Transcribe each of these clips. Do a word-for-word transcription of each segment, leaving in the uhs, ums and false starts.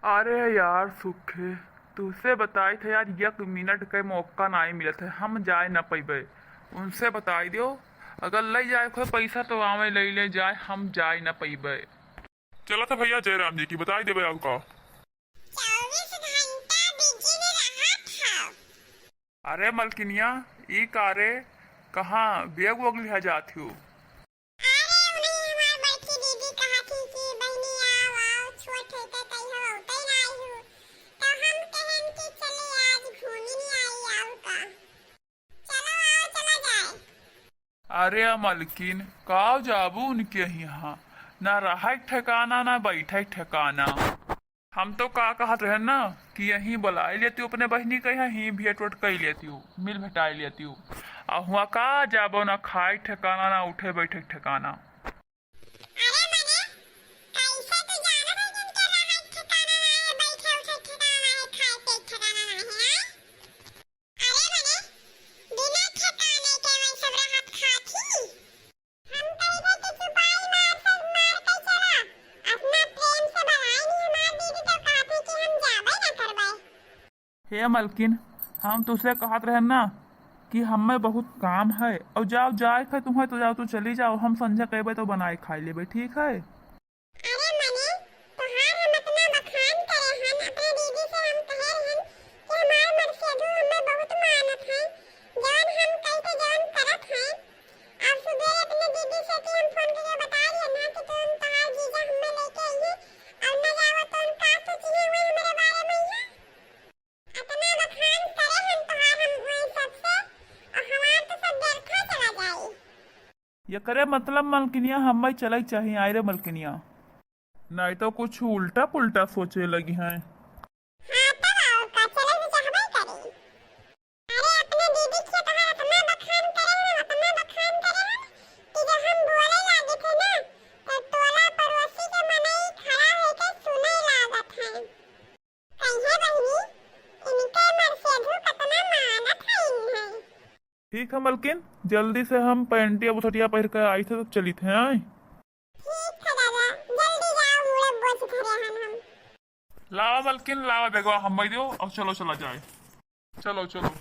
अरे यार सुखे, तुहसे बताइत है यार, एक मिनट के मौका नाई मिलत है, हम जाए न पइबे। उनसे बताई दियो, अगर लइ जाए के होए पैसा तो आवे लइ ले जाए, हम जाए न पइबे। चलत है भइया जयराम जी की, बताई देबे और का। चउबीस घंटा बिजी में रहत हौ। अरे मलकिनिया, ई का रे, कहाँ बैग वैग लिहा जात हो? अरे, उन्हीं हमार बड़की दीदी कहत ही कि बहिनी आव, आव, छोट है तो कहियो अउते ना आई हूँ। तो हम कहन कि चले आज घूमी नहीं आई, आव का। चलो, आव, चला जाए। अरे मलकिन, का जाबू उनके यहाँ? ना रहे ठिकाना, ना बैठे ठिकाना। हम तो का कहत रहन ना कि यहीं बुलाई लेती हूँ अपने बहिनी के यहाँ, यहीं भेंट वेंट कई लेती हूँ, मिल भेटाई लेती हूँ। आ हुआ का जाबो, ना खाए ठिकाना, ना उठे बैठे ठिकाना। अरे मने, कैसे तू जानत है कि इनके रहे ठिकाना ना है, बैठे उठे ठिकाना ना है, खाए पिए ठिकाना ना है, हैं? अरे मने, बिना ठिकाने के वही सब रहत खात ही। हम कहिबे कि चुपाई मार से मार के चला। अपना प्रेम से बुलाई नहीं हमार दीदी तो कहती कि हम जाबे ना करबे। हे मलकिन, हम तुसे कहत रहन ना कि हमें बहुत काम है, और जाओ जाए के तुम्हें तो जाओ, तू चली जाओ, हम संझा कहबे तो बनाए खाई लेबे, ठीक है? अरे मने, तोहार हम अतना बखान करे हन, अपने दीदी से हम कहे रहन कि हमार मरसेधु हमें बहुत मानत है, जवन हम कही थे जवन करत है। अब सुबह अपने दीदी से कि हम फोन करके बता रहे ना कि तुम, तोहार जीजा हमें लेके आई है, और न जाओ तो उनका सोची है वही हमारे बारे में ही है। अतना बखान करे हन तोहार हम वही सबसे, और हमार तो सब व्यर्थ चला जाई। एकरे मतलब मलकिनिया, हम्मे चले चाहिए, आय रे मलकिनिया, नहीं तो कुछ उल्टा पुल्टा सोचे लगी हैं। हाँ, तब और का, चले तो चाहबे करी। अरे, अपने दीदी के तोहार अतना बखान करे हन, अतना बखान करे हन कि जब हम बोले लागे थे ना, तो टोला पड़ोसी के मनई खड़ा होके सुने लागत है। कहिए बहिनी, इनके मरसेधु कतना मानत है इन्हें। ठीक है मलकिन, जल्दी से हम पैंटिया बुथटिया पहिर के आई थे, तब चलित हैं, आय। ठीक है दादा, जल्दी जाओ, मुड़े बोझ धरे हन हम। लावा मलकिन, लावा बेगवा, हम दियो, और चलो चला जाए। चलो चलो।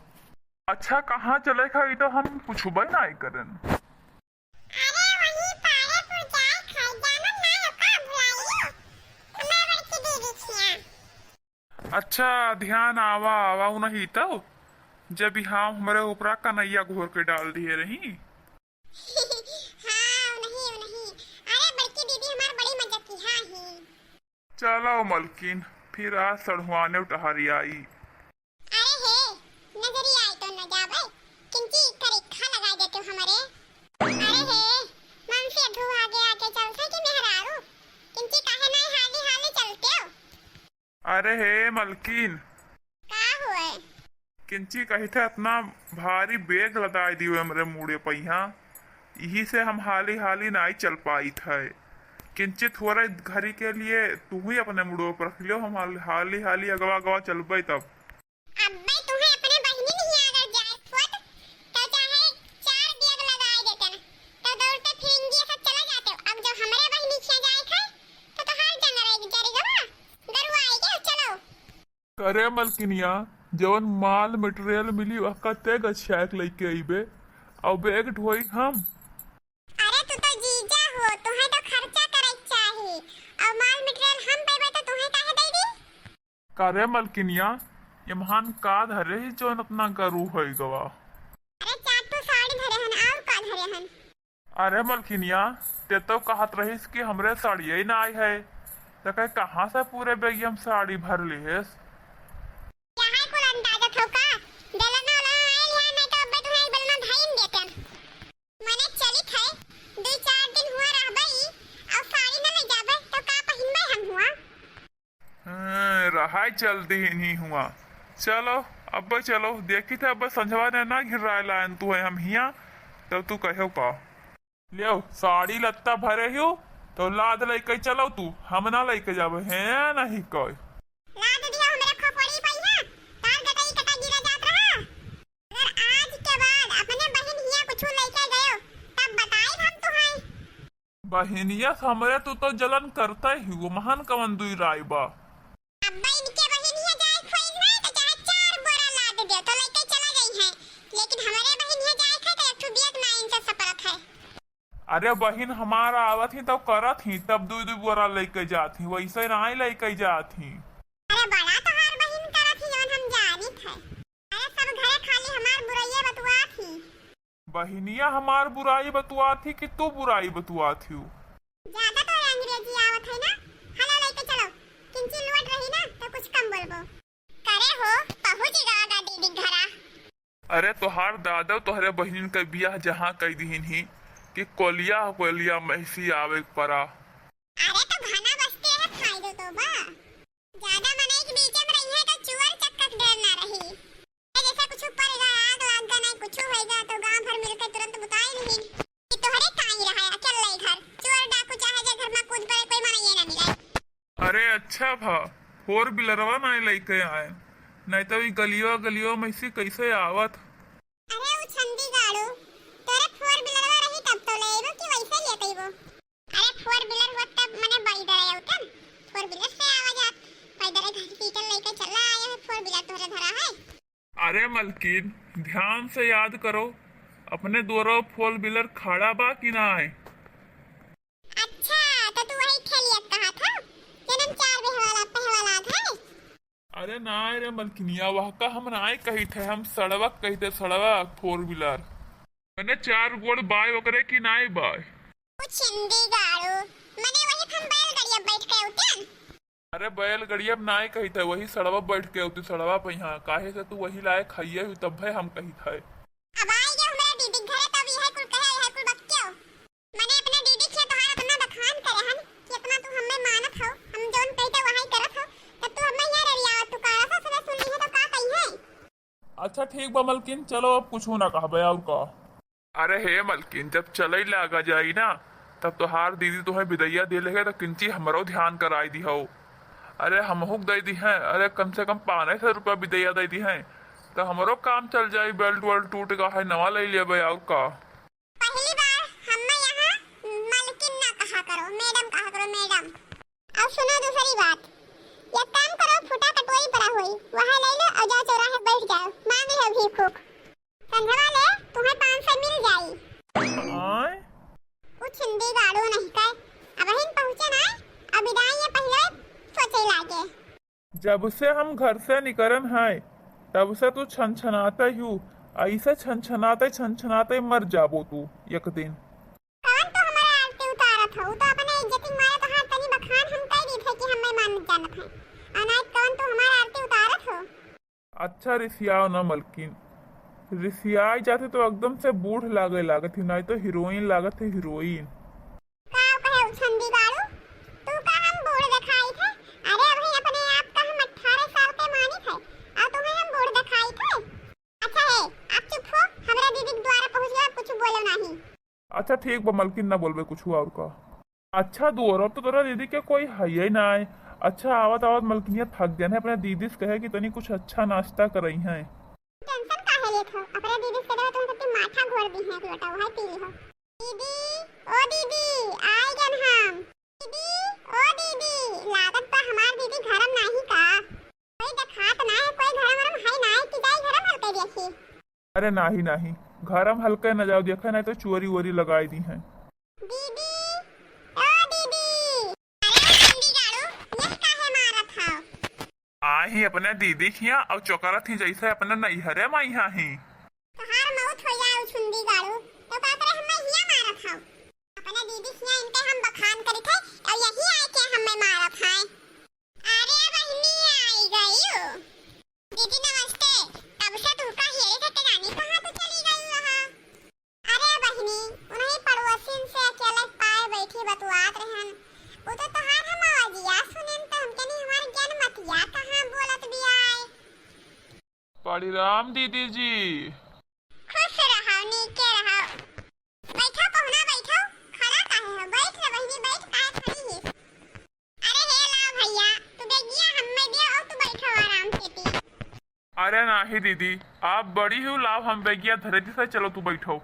अच्छा, कहाँ चले का, ई तो हम पूछबे नाई करन। अरे वही पाड़ेपुर जाए खाए, जानन ना हो का भुलाइयो? हमार बड़की दीदी खिया। अच्छा, ध्यान आवा, आवा, उ नहीं तो, जब यहाँ हमरे ऊपरा कनैया घोर के डाल दिए रही। हाँ, उ नहीं, उ नहीं। अरे बड़की दीदी हमार बड़ी मजाकिया ही। चलो मलकिन, फिर आज सड़हुआने उठहरी आई। अरे हे, नजरी आई तो न जाबे, किंची करिखा लगाई देते हमरे। अरे हे, मनसेधु आगे आगे चलते कि मेहरारू, किंची काहे नाई हाली हाली चलते हो? अरे हे मलकिन। का हुए? किंची कही थे इतना भारी बैग लदाई दियो हमरे मुड़े पहिया, यही से हम हाली हाली नाई चल पाई थे। किंची थोड़े घड़ी के लिए तू ही अपने मुड़ो पर रख लियो, हम हाल-, हाली हाली अगवा अगवा चलबे तब। अब्बे तुम्हें अपने बहिनी नहीं अगर जाए होत, तो चाहे चार बैग लदाई देते न, तो दौड़ते फिरेंगे सब चला जाते। अब जब हमरे बहिनी खिया जाए थे, तो तोहार जंगल एक जरी गवा, गरुआ आई के चलो। करे मलकिनिया, जवन माल मटेरियल मिली, ओका ते गछिया के लइके अइबे, अउ बैग ढोई हम। अरे तू तो जीजा हो, तुहे तो खर्चा करे के चाही, अउ माल मटेरियल हम पइबे तो तुहे काहे दे दी? करे मलकिनिया, इम्हान का धरे ही जवन इतना गरू होई गवा? अरे चार ठो साड़ी धरे हन, अउ का धरे हन? अरे मलकिनिया, ते तो कहत रहिस कि हमरे साड़िये नाई है, त कहे कहाँ से पूरे बैगिया में साड़ी भर लिहेस? यहाँ कुल अंदाजा थो का? बेलना वाला आइल है, नहीं तो अब्बे तुम्हें एक बेलना धाइन देते। मने चलित है, दो चार दिन हुआ रहबे, और साड़ी न ले जाबे, तो का पहिनबे हम हुआ? हाँ, रहाई चल दिहिन ही हुआ। चलो, अब्बे चलो, देखी थे अब्बे संझवा ने ना घिराए लायन तू है हम हिया, तब तू कहो का। लेव, साड़ी लत्ता भरे हियो, तो लाद लइके चलो तू, हम ना लइके जाबे, हैं नहीं कोई। लाद दिया हमरे खोपड़ी पइहा, तार गटई कटा गिरा जात रहा। अगर आज के बाद अपने बहिन हिया कुछ लइके गयो, तब बताई हम तुहाई। बहिनिया से हमरे तू तो जलन करते ही, वो महान कवन दुई राय बा। अब अरे बहिन हमार आवत ही तब करत ही, तब दुई दुई बोरा लइके जात ही, वइसे नाहीं लइके जात ही। अरे बड़ा तोहार बहिन करत ही जवन हम जानित है। अरे सब घरे खाली हमार बुराइये बतुआत ही। बहिनिया हमार बुराई बतुआत ही कि तू बुराई बतुआत ही? ज्यादा तोरे अंग्रेजी आवत है ना। हला लइके चलो, किंची लोट रही ना तो कुछ कम बोलबो। करे हो, पहुँच गवा दीदी घरा। अरे तोहार दादा तोहरे बहिनिन के बियाह जहाँ कई दिहिन ही कि कोलिया कोलिया महिसी आवे के परा। अरे तो घना बस्ती है, फायदो तो बा। ज्यादा मनई के बीच में रही है तो चुअर चक्का के डर ना रही। ए, जैसे कुछ ऊपर गा, आग लाग गा, नहीं कुछ होएगा तो गांव भर मिलकर तुरंत बुताई नहीं। कि तोहरे काई रहा है, अकेले घर। चुअर डाकू चाहे जे घर में कूद पड़े, कोई मनई ना मिले। अरे अच्छा भा, फोर व्हीलरवा नाहीं लइके आए, नाहीं तो ई गलियो गलियो महिसी कैसे आवत। अरे उ छंदी गाड़ू, तोरे फोर व्हीलरवा रही तब तो ले अइबो कि वैसे ही अतइबो? अरे फोर व्हीलर हुआ तब मने पैदल आया उतन, फोर व्हीलर से आवा जात, पैदल घसीटल लइके चला आया है, फोर व्हीलर तोहरे धरा है। अरे मलकिन, ध्यान से याद करो, अपने दुआरा फोर व्हीलर खड़ा बा कि नाय? अच्छा, तो तू वही ठेलिया कहा था, जनम चार बेह वाला पहवाला था। अरे नाय रे मलकिनिया, वह का हम नाय कही थे, हम सड़वक कही थे, सड़वक फोर व्हीलर। मने चार गोड़ बाय ओकरे की नाय बाय? कुछ हिंदी गाड़ू, मने वही हम बैलगाड़िया बैठ के उठन। अरे बैलगाड़िया में नाय कही थे, वही सड़वा बैठ के उठी, सड़वा पे यहाँ, काहे से तू वही लायक हइये हुई, तब है हम कही थे। अब आई गए हमरा दीदी घरे, तब यह कुल कहे, यह कुल बक्यो। मने अपने दीदी के तोहार अपना बखान करे हन कि अपना तू हमें मानत हो, हम जौन कही थे वही करत हो, तब तू हमें यहाँ रे रियावत तू काला सा सुने सुनी है तो का कही है? अच्छा ठीक बा मलकिन, चलो अब कुछ ना कहबे और का। अरे हे मलकिन, जब चलई लागा जाई ना, तब तोहार दीदी तोहे बिदैया दे लेगे, तो किंची हमरो ध्यान कराई दिहो। अरे हमहू के दे दिहे, अरे कम से कम पाँच सौ रुपया बिदैया दे दिहे, तो हमरो काम चल जाई। बेल्ट वेल्ट टूट गा है, नवा ले लेबे और का। पहली बार हम्मे यहाँ मलकिन ना कहा करो, मैडम कहा करो, मैडम। अब सुनो दूसरी बात, एक काम करो, फूटा कटोरी पड़ा होई, वहाँ ले लो और जाओ चौराहे बैठ जाओ, मांग लो भीख उख। संझवा ले तुम्हें पाँच सौ मिल जाई। आय? कुछ हिंदी गाड़ू नहीं कहे, अब हिन पहुँचे ना, अब विदाई ये पहले सोचे लागे। जब से हम घर से निकरन है, तब से तू छनछनाते हू, ऐसे छनछनाते छनछनाते मर जाबो तू एक दिन। कौन तो हमारे आरती उतारत हो? उ तो अपने इज्जत के मारे तोहार तनी बखान हम कह दी थे कि हम मेहमान जानत हैं। अनाज कौन तो हमारे आरती उतारत हो? अच्छा रिसियाओ ना मलकिन, रिसियाई जाते तो एकदम से बूढ़ लागे लागत ही, नहीं तो हीरोइन लागत है हीरोइन। का कहे उछंदी गाड़ू, तू का हम बूढ़ दिखाई थे? अरे अभी अपने आप का हम अठारह साल के मानी थे, और तुम्हें हम बूढ़ दिखाई थे? अच्छा है, आप चुप हो, हमरा दीदी के द्वारा पहुँच गया, कुछ बोलो नहीं। अच्छा ठीक बा मलकिन, ना बोलबे कुछ और का। अच्छा दुआरा तो तोरा दीदी के कोई है ही ना है। अच्छा आवत आवत मलकिनिया थक गए हैं, अपने दीदी से कहे कि तनी कुछ अच्छा नाश्ता करई हैं। टेंशन काहे लेत हो? अपने दीदी से कहे तुम सबके माथा घोर दी है, एक लोटा वही पी ली हो। दीदी, ओ दीदी, आइ गन हम। दीदी, ओ दीदी, लागत बा हमार दीदी घरम नाही का? कोई देखात ना है, कोई घरम वरम है ना है कि जाई घरम हल्के देखी। अरे नाही नाही, घरम हल्के न जाओ, देखे नहीं तो चोरी वोरी लगाई दी हैं। दीदी, ओ दीदी। अरे चंडी गाड़ू, यह काहे मारत हो? आई ही अपने दीदी हिया और चोकरत ही जैसे अपने नैहरे में यहाँ ही। तोहार मौत हो जाए उछुंदी गाड़ू, तो का करे हमें हिया मारत हो? अपने दीदी हिया इनके हम बखान करी थे और यही आए के हमें मारत हैं। अरे बहिनी आई गई हो। दीदी नमस्ते, तब से तू का हेरे थे, जानी कहाँ तू चली गई हो? अरे बहिनी, उन्हीं पड़ोसिन से अकेले पाए बैठी बतुआत रहन। वो तो तोहार हम आवाजिया सुनेन तो हमके नहीं हमार ज्ञान मतिया कहाँ बोलत बिया आए। परिणाम दीदी जी। खुश रहो, नीके रहो। बैठो पहुना, बैठो। खड़ा काहे हो? बैठ रे बहिनी, बैठ, काहे खड़ी हिस? अरे हे ला भैया, तू दे गिया हम्मे दे और तू बैठो आराम से पी। अरे नाही दीदी, आप बड़ी हो, लाओ हम बेगिया धरे दी से, चलो तू बैठो।